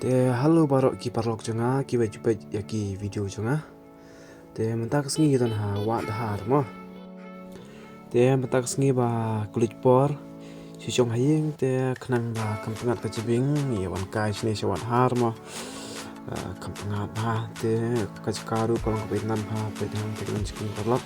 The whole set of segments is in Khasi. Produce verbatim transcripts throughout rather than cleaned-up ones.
Te hello baroh ki paralok jong nga, ki ba ju peit ïa ki video jong nga. Te mynta ka sngi don ha Wah Dhar mo. Te mynta ka sngi ba khuid por, shu shong ha ïing te khnang ba kham pyngngad ka jabieng, ïa wan kai shane sha Wah Dhar mo. Ah, kham pyngngad bha, te ka jaka ruh ka long kaba itynnad bha, peit hangne te ka long jingshitom paralok.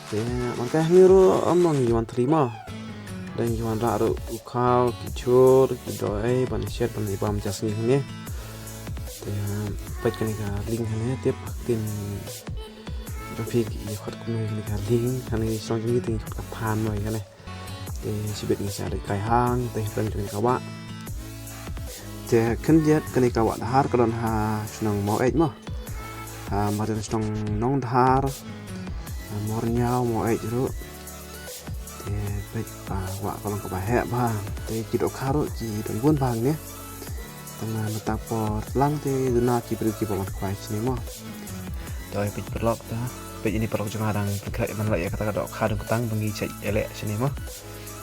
Te man ka hangne ruh ym ong ngi wan thri mo. Dang ngi wan rah ruh u khaw, ki jhur, ki doh ei ban shet ban ïa bam ja sngi hangne. Te peit kane ka lieng hangne, tip ha ktien jong phi ki khot kumno kane ka lieng, hangne shnong jong ngi te ngi khot ka phan mo ïa kane. Te shibit ngi sa leit kai hang te hapdeng jong kane ka wah. Te khyndiat kane ka Wah Dhar ka don ha shnong Maweit mo. Ha madan shnong Nongdhar, ha Mawrñiaw, Maweit ruh. Te peit ba wah ka long kaba heh bha. Te ki dohkha ruh ki don bun bha hangne. Tang mynta por tlang te duna ki briew kiba wan khwai shane mo. Te peit paralok te. Peit ine paralok jong nga dang pynkhreh ban leh ïa kata ka dohkha dungkyntang ba ngi shait ïaleh shane mo.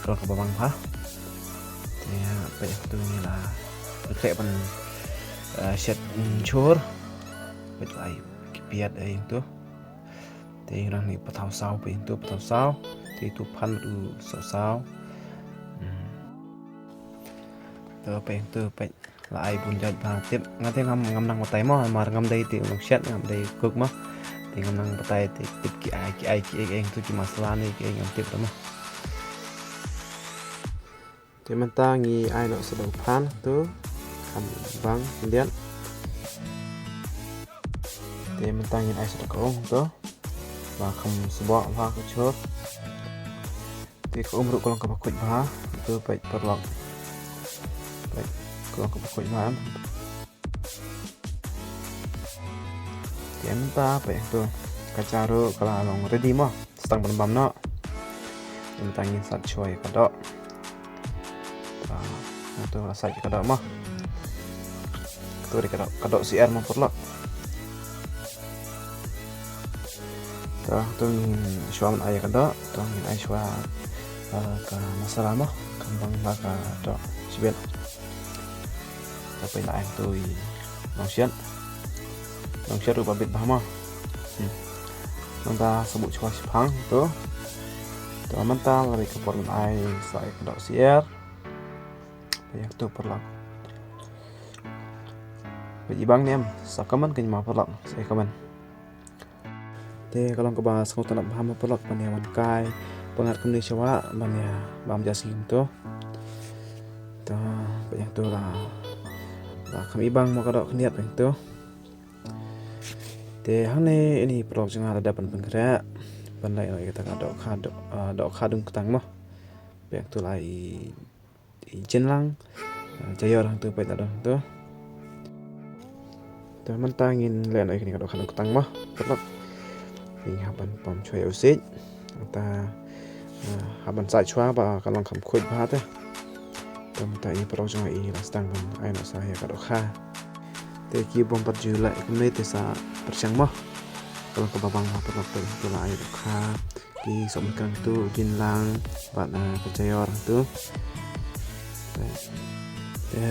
Ka long kaba mang bha. Te peit hangto ngi la pynkhreh ban, eh, shet, mm, jhur. Peit ba ai ki piat ei hangto. Te ngi rah ne pathaw saw, peit hangto pathaw saw. Te tu phan tu saw saw. Hmm. Te peit hangto peit la ai bun jait bha tip. Nga te ngam, ngam nang batai mo, mar ngam dei te nong shet, ngam dei cook mo. Te ngam nang batai te tip ki ai, ki ai, ki ai, ki ai, tu ki masala ne, ki ai ngam tip mo. Te mynta ngi ai noh sa da u phan tu, kham bang khyndiat. Te mynta ngin ai sa da ka ong tu, ba kham sboh bha ka jhur. Te ka um ruh ka long kaba khuid bha, tu peit paralok. Peit, ka long kaba khuid bha em. Te mynta peit tu, ka ja ruh ka la long ready mo. Sa tang ban bam noh. Mynta ngin sait shuwa ïa ka doh. Ah, mynta la sait ïa ka doh mo. Kato dei ka doh, ka doh syiar mo paralok. Te, te ngin shuwa ban ai ïa ka doh, te ngin ai shuwa, ah, ka masala mo, kham bang bha ka doh shibit. Te peit la ai tu i nongshet. Nongshet ruh ba bit bha mo. Hmm. Nangta sa buh shuwa shiphang tu. Te mynta la dei ka por ban ai sa ïa ka doh syiar. Peit ïa tu paralok. Peit i bang ne em, sa comment kynmaw paralok, sa comment. Te ka long kaba sngewtynnat bha mo paralok ban ïa wan kai pyngngad kumne sha wah ban ïa bam ja sngi kumto. Te peit ïa tu la, la kham ibang mo ka doh khyndiat peit ïa tu. Te hangne ine i paralok jong nga la dep ban pynkhreh ban leh noh ïa kata ka dohkha, doh, ah, dohkha dungkyntang mo. Peit ïa tu la i i jinlang, ah, jaior hangto peit la don hangto. Te mynta ngin leh noh ïa kane ka dohkha dungkyntang mo paralok. Ngin hap ban pom shuwa ïa u siej. Te, ah, hap ban sait shuwa ba ka long kham khuid bha te. Te mynta i paralok jong nga i la sdang ban ai noh sa ïa ka dohkha. Te ki bym pat ju leh kumne te sa pyrshang mo. Ka long kaba bang bha paralok, te la ai dohkha. Ki sohmynkrang tu, jinlang bad, ah, ka jaior tu. Te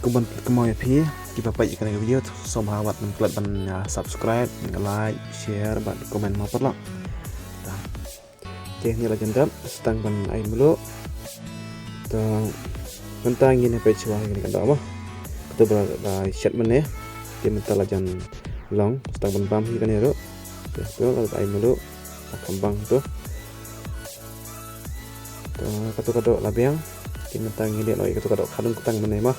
kumban kynmaw ïa phi kiba peit ïa kane ka video, sngewbha wat nym klet ban, ah, subscribe, like, share bad comment mo paralok. Te ngi la jan dep, sdang ban ai mluh. Te mynta ngin ïa peit shuwa ïa kane ka doh mo. Kato ba la shet mynne. Te mynta la jan long, sdang ban bam hi kane ruh. Te to la ai mluh. Kham bang to. To kato ka doh la biang. Te mynta ngi leh noh ïa kato ka dohkha dungkyntang mynne mo.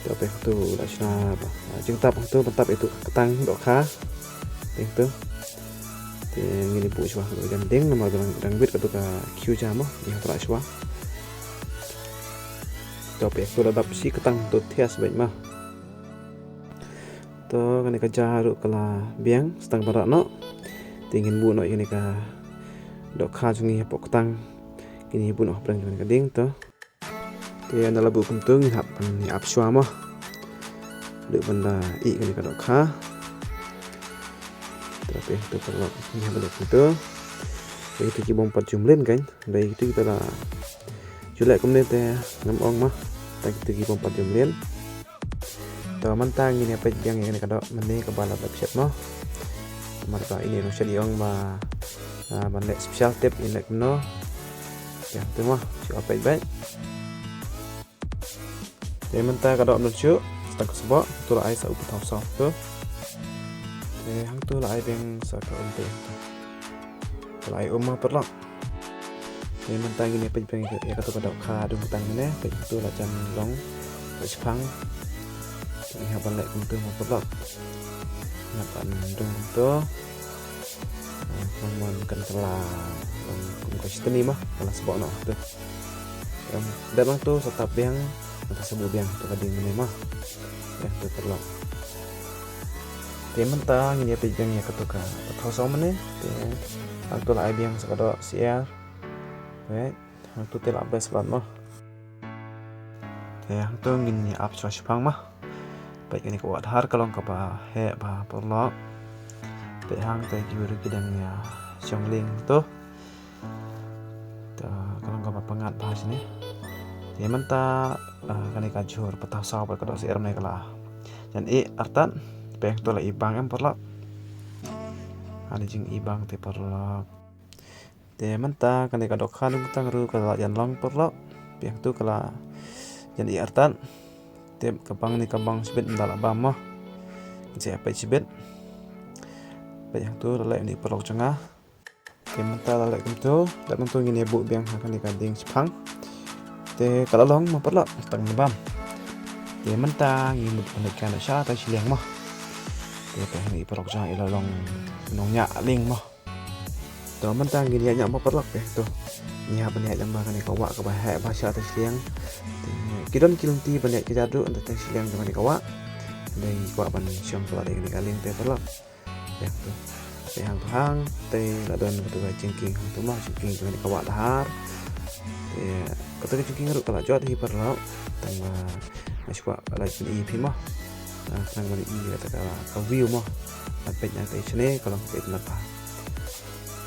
To peit to la shna ba. Jingtap to ban tap ïa tu ka ktang dohkha. Peit to. Te ngin ïa buh shuwa ha ka ding namar dang, dang bit kato ka khiew ja mo. Ngi hap rah shuwa. To peit to la dap shi ktang to thiah beit mo. To kane ka ja ruh ka la biang, sdang ban rah noh. Te ngin buh noh ïa kane ka dohkha jong ngi hapoh ktang. Ngin ïa buh noh hapdeng jong kane ka ding to. Te ynda la buh kumto ngin hap ban ïa ap shuwa mo. Duh ban da ih kane ka dohkha. Te peit to paralok ngin hap ban ïa kumto. Te kito ki bym pat ju mlien kan. Dei kito kita la ju leh kumne te ngam ong mo. Te kito ki bym pat ju mlien. To mynta ngin ïa peit biang ïa kane ka doh mynne kaba la dep shet mo. Namar ba ine ruh shet ïa ong ba, ah, ban leh special tip ine kumno. Te hangtu mo, shu peit beit. Te mynta ka doh mynta shu, sa tang ka sboh, tu la ai sa u pathaw saw tu. Te hangtu la ai biang sa ka um te. Tu la ai um ma paralok. Te mynta ngin ïa peit biang ïa katu ka dohkha dung tang mynne, peit tu la jan long, la shipang. Te ngi hap ban leh kumtu ma paralok. Ngi hap ban dung kumtu. Ah, kumban kan ka la long kum ka shitni ma, ka la sboh noh tu. Em, dep lang tu sa tap biang, mynta sa buh biang tu ka ding mynne ma. Biang tu paralok. Te mynta ngin ïa peit biang ïa katu ka pathaw saw mynne. Te hangtu la ai biang sa ka doh syiar. Peit. Hangtu te la best bad mo. Te hangtu ngin ïa ap shuwa shipang ma. Peit kane ka wah dhar ka long kaba heh bha paralok. Peit hangtu ki briew ki dang ïa shong lieng tu. Te ka long kaba pyngngad bha shane. Te mynta, ah, kane ka jhur pathaw saw bad ka doh syiar mynne ka la jan ih artat. Peit hangtu la i bang em paralok. Ani jing i bang te paralok. Te mynta kane ka dohkha nangtang ruh ka la jan long paralok. Peit hangtu ka la jan ih artat. Te ka bang ne ka bang shibit ynda la bam mo. Ngin sa peit shibit. Peit hangtu la leh ne paralok jong nga. Te mynta la leh kumtu, dep nangtu ngin ïa buh biang ha kane ka ding shipang. Te ka la long mo paralok, tang ne bam. Te mynta ngin mut ban leit kan sha tai shiliang mo. Te peit hangtu paralok jong nga i la long nongñiah lieng mo. To mynta ngin ïa ñiah ma paralok peit to. Ngi hap ban ïa ñiah ma kane ka wah kaba heh bha sha tai shiliang. Te ki don ki lynti ban ïa ki jadu ynda tai shiliang jong kane ka wah. Dei kwah ban shong ka la dei kane ka lieng te paralok. Peit to. Te hang to hang te la don katu ka jingkieng hang to ma jingkieng jong kane ka wah dhar. Te katu ka jingkieng ruh ka la jot hi paralok. Tang ba nga shu kwah lait ban i phi mo. Tang ban i kata ka view mo. Ban peit na te shane ka long ka itynnad bha.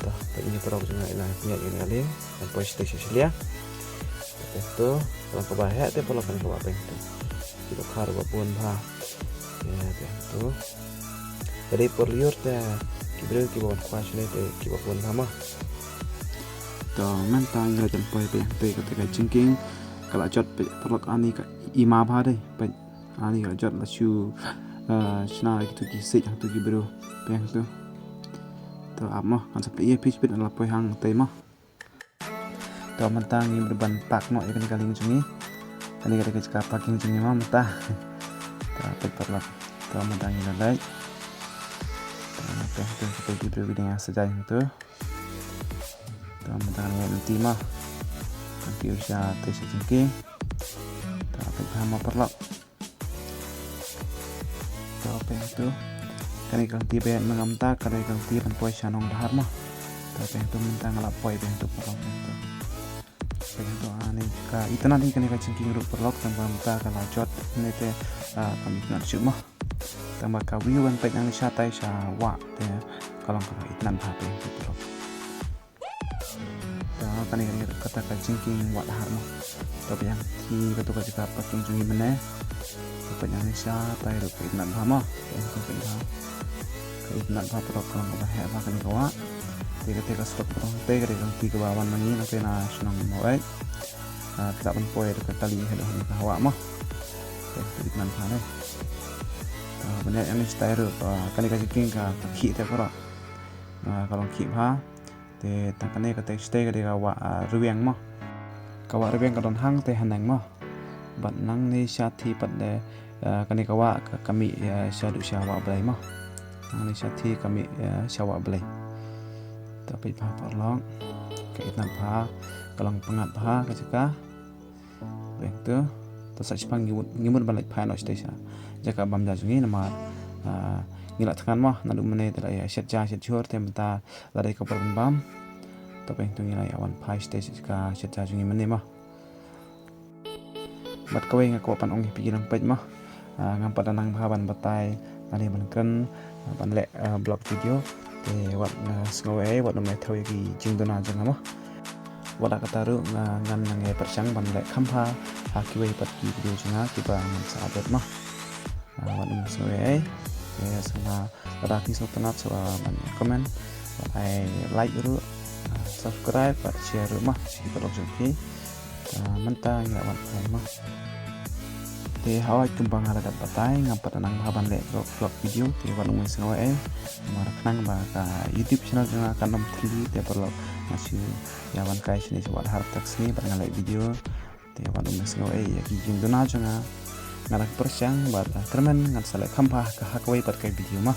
To, peit ïa paralok jong nga i la ñiah ïa ka lieng. Ban poi sha te sha shiliang. Te to, ka long kaba heh te paralok kane kaba peit to. Ki dohkha ruh ba bun bha. Ïa te to. Ka dei por lyiur te ki briew kiba wan khwai shane te kiba bun bha mo. To mynta ngi la jan poi peit te kata ka jingkieng ka la jot peit paralok ani ka i ma bha dei peit. Ani ka jot la shu, eh, shna kitu ki siej hangtu ki briew. Peit hangtu. To ap mo, kan sa peit ïa phi shibit la poi hangtei mo. To mynta ngi mut ban park noh ïa kane ka lieng jong ngi. Kane ka dei ka jaka parking jong ngi mo mynta. To peit paralok. To mynta ngi la leit. To peit hangtu ki briew ki dang ïa saja hangtu. To mynta ngi leit lynti mo. Kan phi ïoh sha te sha jingkieng. To peit bha mo paralok. To peit hangtu. Kane ka lynti ba ïaid ma nga mynta ka dei ka lynti ban poi sha Nongdhar mo. To peit hangtu mynta nga la poi peit hangtu paralok peit hangtu. Peit hangtu ani ka itynnad hi kane ka jingkieng ruh paralok tang ba mynta ka la jot ne te, ah, kam itynnad shuh mo. Tang ba ka view ban peit nangne shatai sha wah te ka long kaba itynnad bha peit hangtu paralok. To kane kane kata ka jingkieng Wah Dhar mo. To peit hangtei katu ka jaka parking jong ngi mynne. To peit nangne shatai ruh ka itynnad bha mo. Peit hangtei peit bha. Ka itynnad bha paralok ka long kaba heh bha kane ka wah. Te kata ka surok paralok hangtei ka dei ka lynti kaba wan ma ngi nangtei na shnong Maweit. Ah, te lah ban poi da ka kali haduh kane ka wah mo. Peit hangtei itynnad bha ne. To ban ïaid nangne shatai ruh, ah, kane ka jingkieng ka, ka khih te paralok. Ah, ka long khih bha. Te tang kane kata shatei ka dei ka wah, ah, Rwiang mo. Ka wah Rwiang ka don hangtei haneng mo. Bad nangne shathie pat de, ah, kane ka wah ka, ka mih, ah, shaduh sha Wah Blei mo. Nangne shathie ka mih, ah, sha Wah Blei. To peit bha paralok. Ka itynnad bha, ka long pyngngad bha ka jaka. Peit hangtu. To sa shiphang ngi mut, ngi mut ban leit phai noh shatei sha jaka bam ja jong ngi namar, ah, ngi la thngan mo, naduh mynne te la ïa shet ja shet jhur te mynta la dei ka por ban bam. To peit hangtu ngi la ïa wan phai shatei sha jaka shet ja jong ngi mynne mo. Bad kawei nga kwah ban ong ïa phi ki nongpeit mo. Ah, ngam pat da nang bha ban batai lane ban kren, ah, ban leh, ah, vlog video. Te wat, ah, sngewbha, wat nym ïa thew ïa ki jingduna jong nga mo. Wat la katta ruh nga, ngan nang ïa pyrshang ban leh kham bha ha kiwei pat ki video jong nga kiba ngan sa upload mo. Ah, wat ym sngewbha ei. Te sngewbha lada phi sngewtynnat sngewbha ban comment, bad ai like ruh, ah, subscribe bad share ruh mo, ïa ki paralok jong phi. Ah, mynta ngi la wan phai mo. Te hawai kumba nga la dep batai, ngam pat nang bha ban leh vlog, vlog video, te wat ym sngewbha ei. Namar khnang ba ka YouTube channel jong nga kan ym thli, te paralok nga shu ïa wan kai shane sha wad har tak sngi bad nga leh video. Te wat ym sngewbha ei ïa ki jingduna jong nga. Nga la pyrshang bad kyrmen ngan sa leh kham bha ha kawei pat ka video mo.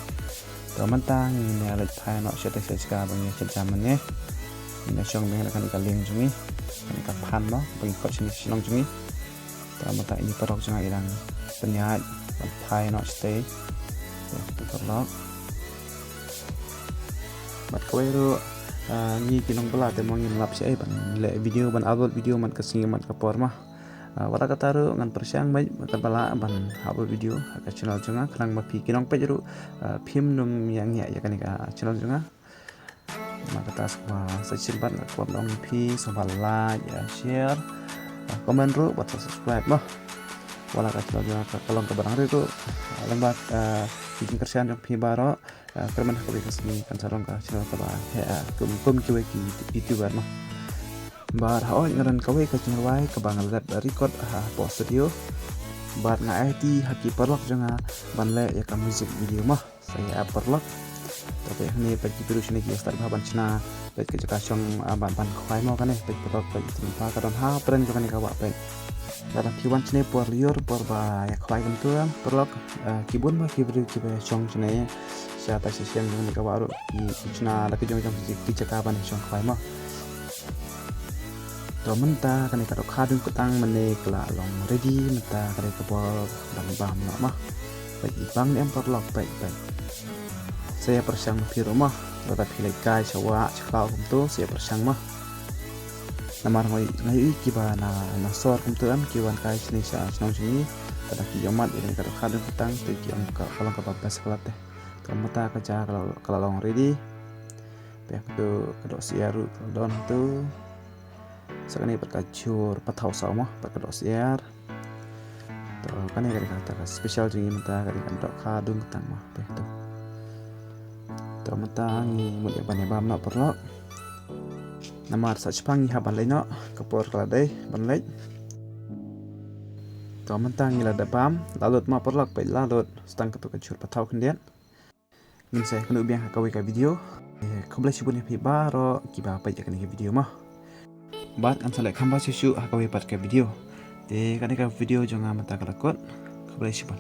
Te mynta ngin ïa leit phai noh shatei sha jaka ba ngi ïa shad jam mynne. Ngin ïa shong biang da kane ka lieng jong ngi, kane ka phan mo ba ngi khot shane sha shnong jong ngi. Te mynta ine i paralok jong nga i dang pynïaid ban phai noh shatei. Te paralok. Bad kawei ruh, ah, ngi ki nongbylla te mo ngim lap shaei ban leh video, ban upload video man ka sngi man ka por mo. Ah, wat la katta ruh ngan pyrshang beit katba lah ban upload video ha ka channel jong nga, khnang ba phi ki nongpeit ruh, ah, phim nym ïa ngiah ïa kane ka channel jong nga. Namar kata sngewbha sa shisien pat nga kwah ban ong ïa phi sngewbha like, ïa share, ah, comment ruh bad sa subscribe mo. Wat la ka channel jong nga ka long kaba dang rit ruh, ah, lyngba, ah, ki jingkyrshan jong phi baroh. Ah, kyrmen ha kawei ka sngi kan sa long ka channel kaba heh, ah, kum, kum kiwei ki YouTuber mo. Bad hooid nga don kawei ka jingrwai kaba nga la dep record hapoh studio. Bad nga aiti ha ki paralok jong nga ban leh ïa ka music video mo. Sa ïa ap paralok. Te peit hangne peit ki briew shane ki start bha ban shna. Peit ka jaka shong, ah, ban, ban khwai mo kane, peit paralok, peit ki tympa ka don hapdeng jong kane ka wah peit. Lada phi wan shane por lyiur por ba ïa khwai kumta paralok, ah, ki bun bha ki briew kiba shong shane sha tai sha shnong jong kane ka wah ruh ki, ki shna da ki jong jong ki, ki jaka ban shong khwai mo. To mynta kane ka dohkha dum kutang mynne ka la long ready, mynta ka dei ka por ban bam noh mo. Peit i bang ne em paralok, peit, peit. Sa ïa pyrshang ma phi ruh mo, lada phi leit kai sha wah sha khlaw kumta sa ïa pyrshang mo. Namar nga, nga ïohi kiba na, na sor kumta em ki wan kai shane sha shnong jong ngi, lada ki ïohmad ïa kane ka dohkha dum kutang te ki ong ka, ka long kaba best palat te. To mynta ka ja ka la, ka la long ready. Peit to ka doh syiar ruh ka la don to. Sa kane pat ka jhur pathaw saw mo, pat ka doh syiar. To kane ka dei kata ka special jong ngi mynta, ka dei ka dohkha dum kutang mo, peit to. To mynta ngi mut ïa ban ïa bam noh paralok. Namar sa shiphang ngi hap ban leit noh, ka por ka la dei ban leit. To mynta ngi la dep bam, la lut mo paralok, peit la lut, sa tang kato ka jhur pathaw khyndiat. Ngin sa ïakynduh biang ha kawei ka video. Eh, khublei shibun ïa phi baroh kiba peit ïa kane ka video mo. Bad ngan sa leh kham bha shuh shuh ha kawei pat ka video. Te kane ka video jong nga mynta ka la kut. Khublei shibun.